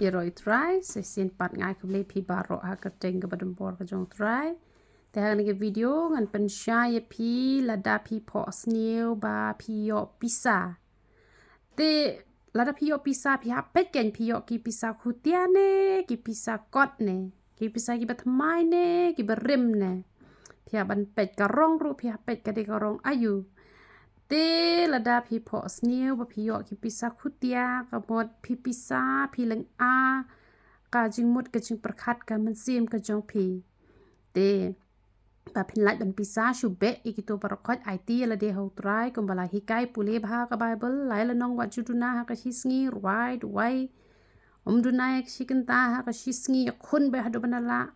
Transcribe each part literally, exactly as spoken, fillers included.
Ïaroh ïa u Trai, sa shisien pat nga ai khublei phi baroh ha ka kyrteng kaba donbor ka jong u Trai. Te ha kane ka video ngan pynshai ïa phi lada phi phohsniew ba phi ïoh pisa. Te lada phi ïoh pisa phi hap peit kein phi ïoh ki pisa khutia ne, ki pisa kot ne, ki pisa kiba thymmai ne, kiba rim ne. Phi hap ban peit ka rong ruh phi hap peit ka dei ka rong aïu. Te lada phi phohsniew ba phi ïoh ki pisa khutia, ka mut phi pisa, phi lynga ka jingmut ka jingpyrkhat ka mynsiem ka jong phi. Te ba phin lait ban pisa shu beh ïa kito baroh khoit, aiti ïa lade ha u Trai kumba la hikai pule bha ka Baibl, lai lynnong wat ju duna ha ka shisngi, rwai, duwai. Ym duna ïa ka shi kynta ha ka shisngi, ïakhun bha haduh ba na lah.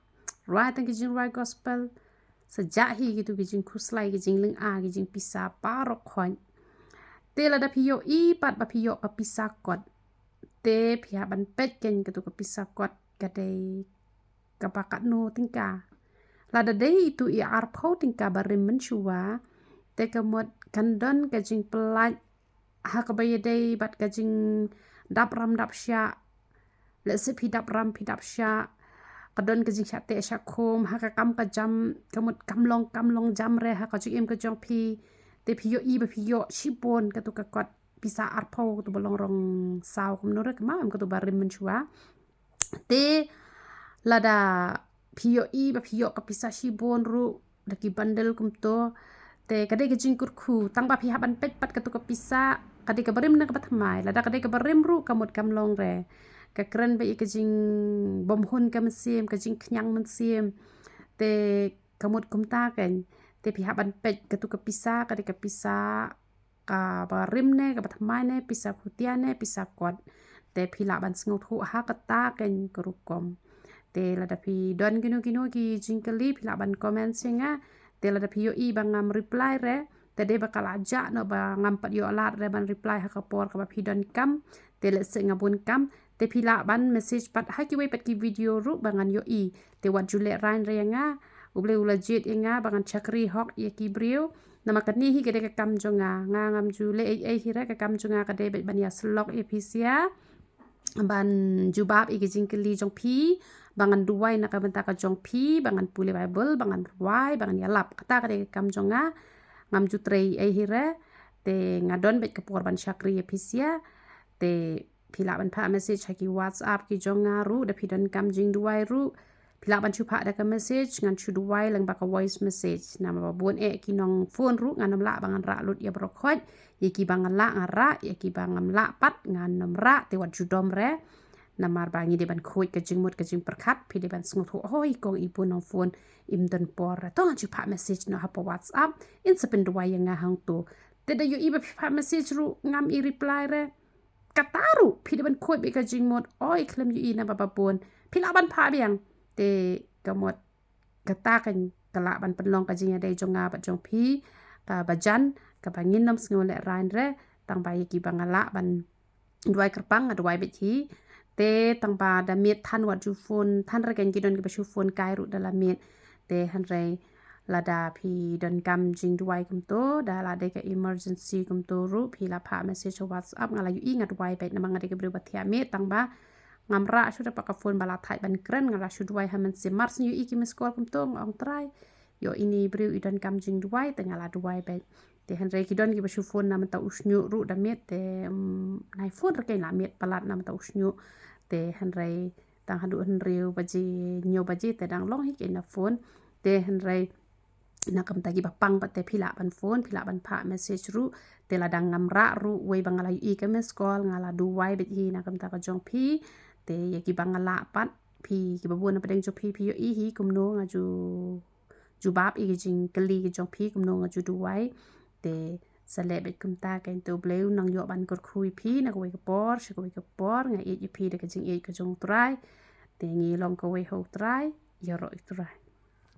Rwai tang ki jingrwai gospel. Sa jah hi kito ki jingkhuslai, ki jinglynga, ki jingpisa baroh khoit. Te lada phi ïohi pat ba phi ïoh ka pisa kot, te phi hap ban peit kein katu ka pisa kot ka dei kaba katno tyngka. Lada dei itu i arphew tyngka ba rim mynshuwa, te ka mut kan don ka jingpyllait ha kaba ïadei bad ka jingdap ram dap shah. Lehse phi dap ram phi dap shah, ka don ka jingshah teh shah khum ha ka kam ka jam, ka mut kam long kam long jam re ha ka jingim ka jong phi. Te phi ïohi ba phi ïoh shibun katu ka kot pisa arphew, katu ba long rong saw kumno re, ka mut katu ba rim mynshuwa. Te lada phi ïohi ba phi ïoh ka pisa shibun ruh da ki bundle kumto, te ka dei ka jingkyrkhu, tang ba phi hap ban peit pat katu ka pisa, ka dei kaba rim ne kaba thymmai. Lada ka dei kaba rim ruh ka mut kam long re, ka kren bha ïa ka jingbymhun ka mynsiem, ka jingkhñiang mynsiem. Te ka mut kumta kein. Te phi hap ban peit katu ka pisa, ka dei ka pisa kaba rim ne kaba thymmai ne, pisa khutia ne, pisa kot. Te phi lah ban sngewthuh ha kata kein ka rukom. Te lada phi don kino kino ki jingkylli phi lah ban comment ïa nga. Te lada phi ïohi ba ngam reply re, te dei ba ka la jah noh ba ngam pat ïoh lad re ban reply ha ka por kaba phi donkam. Te lehse nga bun kam, te phi lah ban message pat ha kiwei pat ki video ruh ba ngan ïohi. Te wat ju lehraiñ re ïa nga, U Blei u la jied ïa nga ba ngan shakri hok ïa ki briew. Namar kane hi ka dei ka kam jong nga, nga ngam ju leh ei ei hi re, ka kam jong nga ka dei beit ban ïasyllok ïa phi sha, ban jubab ïa ki jingkylli jong phi, ba ngan duwai na ka bynta ka jong phi, ba ngan pule Baibl, ba ngan rwai, ba ngan ïalap. Kata ka dei ka kam jong nga, ngam ju trei ei hi re. Te nga don beit ka por ban shakri ïa phi sha. Te phi lah ban phah message ha ki WhatsApp ki jong nga ruh, da phi donkam jingduwai ruh. Phi lah ban shu phah da ka message, ngan shu duwai lyngba ka voice message. Namar ba bun eh ki nongphone ruh ngan ym lah ba ngan rah lut ïa baroh khoit. Ïa kiba ngan lah ngan rah, ïa kiba ngam lah pat ngan ym rah, te wat ju dom re. Namar ba ngi dei ban khuid ka jingmut ka jingpyrkhat, phi dei ban sngewthuh, hoi kong i bun nongphone im don por re. To ngan shu phah message noh ha ka WhatsApp, in sa pynduwai ïa nga hangto. Te da ïohi ba phi phah message ruh ngam i reply re. Kata ruh phi dei ban khuid beit ka jingmut, oi khlem ïohi naba ba bun. Phi lah ban phah biang. Te ka mut kata kein ka lah ban pynlong ka jingïadei jong nga bad jong phi kaba jan, kaba ngin ym sngew lehraiñ re, tang ba ïa kiba nga lah ban duwai kyrpang nga duwai beit hi. Te tang ba da miet than wat ju phone than re, kein ki don kiba shu phone kai ruh da la miet. Te hynrei lada phi donkam jingduwai kumto, da la dei ka emergency kumto ruh, phi la phah message ha WhatsApp, nga la ïohi nga duwai beit namar nga dei ka briew ba thiah miet, tang ba ngam rah shuh da pat ka phone ba la thait ban kren, nga la shu duwai ha mynsiem. Mar shu ïohi ki missed call kumto nga ong Trai, ïoh ine i briew i donkam jingduwai, te nga la duwai beit. Te hynrei ki don kiba shu phone na mynta u shñiuh ruh da miet, te, mm, nai phone re kein la miet palat na mynta u shñiuh. Te hynrei tang haduh hynriew baje, hynñiew baje te dang long hi kein na phone. Te hynrei na ka bynta kiba pang pat te phi lah ban phone, phi lah ban phah message ruh. Te lada ngam rah ruh, wei ba nga la ïohi ka missed call, nga la duwai beit hi na ka bynta ka jong phi. Te ïa kiba nga lah pat, phi kiba bun na pdeng jong phi, phi ïohi hi kumno nga ju jubab ïa ki jingkylli ki jong phi, kumno nga ju duwai. Te sa leh beit kumta kein, te U Blei un nang ïoh ban kyrkhu ïa phi na kawei ka por sha kawei ka por. Nga ïeit ïa phi da ka jingïeit ka jong U Trai. Te ngi long kawei ha U Trai. Ïaroh ïa U Trai.